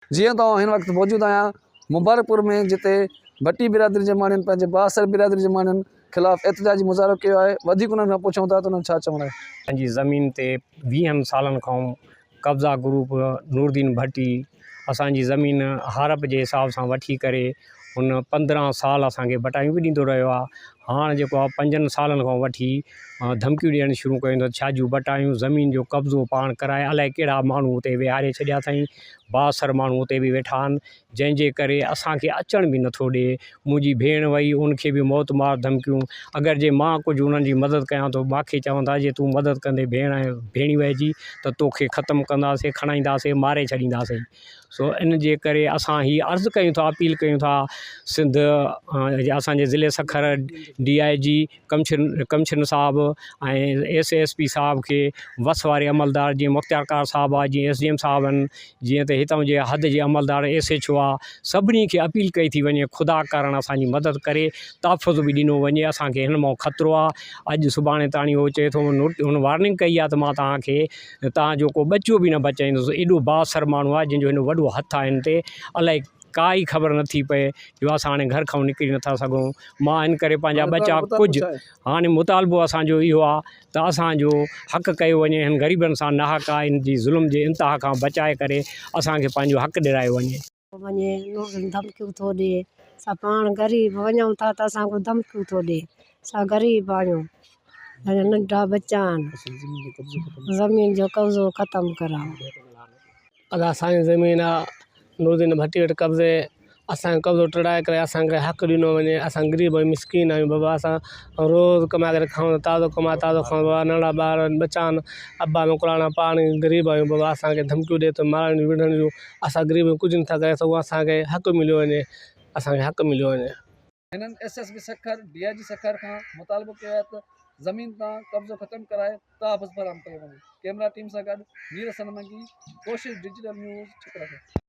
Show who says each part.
Speaker 1: جيئن ته آئون هن وقت موجود آهيان مبارڪپور ۾ جتي ڀٽي برادري جي ماڻهن پنهنجي بااثر برادري جي ماڻهن خلاف احتجاجي مظاهرو ڪيو آهي وڌيڪ انهن کان پڇون ٿا ته انهن ڇا چوڻ آهي.
Speaker 2: پنهنجي زمين تي ويهن سالن کان قبضا گروپ نوردين ڀٽي اسان جي زمين هارپ جي حساب سان وٺي ڪري هن 15 سال اسان کي بٽايون به ڏيندو رهيو آهي هاڻ جيڪو آهي پنجن سالن کان وٺي ڌمڪيون ڏيڻ شروع ڪيون اٿس ڇا جون بٽايون زمين جو قبضو پاڻ ڪرائي الائي ڪهڙا ماڻهو اتي ويهاري ڇڏيا اٿائين بااثر ماڻهو اتي به ويٺا آهن جنهن جي ڪري اسان کي اچڻ به نٿو ڏي منهنجي ڀيڻ وئي ان کي به موت مار ڌمڪيون اگر جي مان ڪجهه انهن جي مدد ڪيان ٿو ماکي چون ٿا جي تون مدد ڪندي ڀيڻ ۽ ڀيڻيوئي جي ته توکي ختم ڪنداسين کڻائينداسين ماري ڇڏينداسين سو ان جي ڪري اسان هي عرض ڪيون ٿا اپيل ڪيون ٿا سنڌ اسان جي ضلعي سکر ڊي I جي ڪمشنر صاحب ۽ ايس ايس پي صاحب کي وس واري عملدار جيئن مختيارڪار صاحب آهي جيئن ايس ڊي ايم صاحب آهن جيئن ته هتان جي حد جي عملدار ايس ايڇ او آهي سڀني کي اپيل ڪئي ٿي وڃي خدا ڪارڻ اسان جي مدد ڪري تحفظ به ڏنو وڃي اسان کي هن مان خطرو آهي اڄ سڀاڻي تاڻي هو چئي ٿو هن وارننگ ڪئي آهي ته مان توهان کي توهان جو ڪو ٻچو به نه بچائيندس ايڏو بااثر ماڻهو آهي جنهن جو هن وڏو هٿ آهي هن تي الائي ڪائي خبر نه ٿي پئي جو اسان هاڻي گهر کان نڪري نٿا سگهون مان ان ڪري پنهنجا ٻچا ڪجهه هاڻي مطالبو اسان جو اهو آهي ته اسان جو حق ڪيو وڃي هن غريبن سان ناحق آهي ان جي ظلم جي انتها کان بچائي ڪري اسان کي پنهنجو حق ڏيرايو وڃي.
Speaker 3: وڃي نور ڌمڪيون ٿو ڏي اسان پاڻ غريب وڃون ٿا ته اسان کي ڌمڪيون ٿو ڏي اسان غريب آهيون اسان جا ننڍا ٻچا آهن زمين جو قبضو ختم ڪراء.
Speaker 4: ادا اسان جي زمين آ نورالدين ڀٽي وٽ قبضي اسان جو قبضو ٽڙائي ڪري اسان کي حق ڏنو وڃي اسان غريب ۽ مسڪين آهيون بابا اسان روز ڪمائي ڪري کائون ٿا تازو ڪمائي تازو کائون بابا ننڍڙا ٻار آهن ٻچا آهن ابا موڪلاڻا پاڻ غريب آهيون بابا اسان کي ڌمڪيون ڏي ٿو مارڻ جون وڙهڻ جون اسان غريب آهيون ڪجهه نٿا ڪري سگهون اسان کي حق مليو وڃي اسان کي حق مليو وڃي.
Speaker 1: هنن S S P Sukkur, D I G Sukkur کان مطالبو ڪيو آهي ته زمين تان قبضو ختم ڪرائي تحفظ فراهم ڪيو وڃي. ڪئميرا ٽيم سان گڏ مير حسن منگي، ڪوشش ڊجيٽل نيوز، ٺڪراٺو.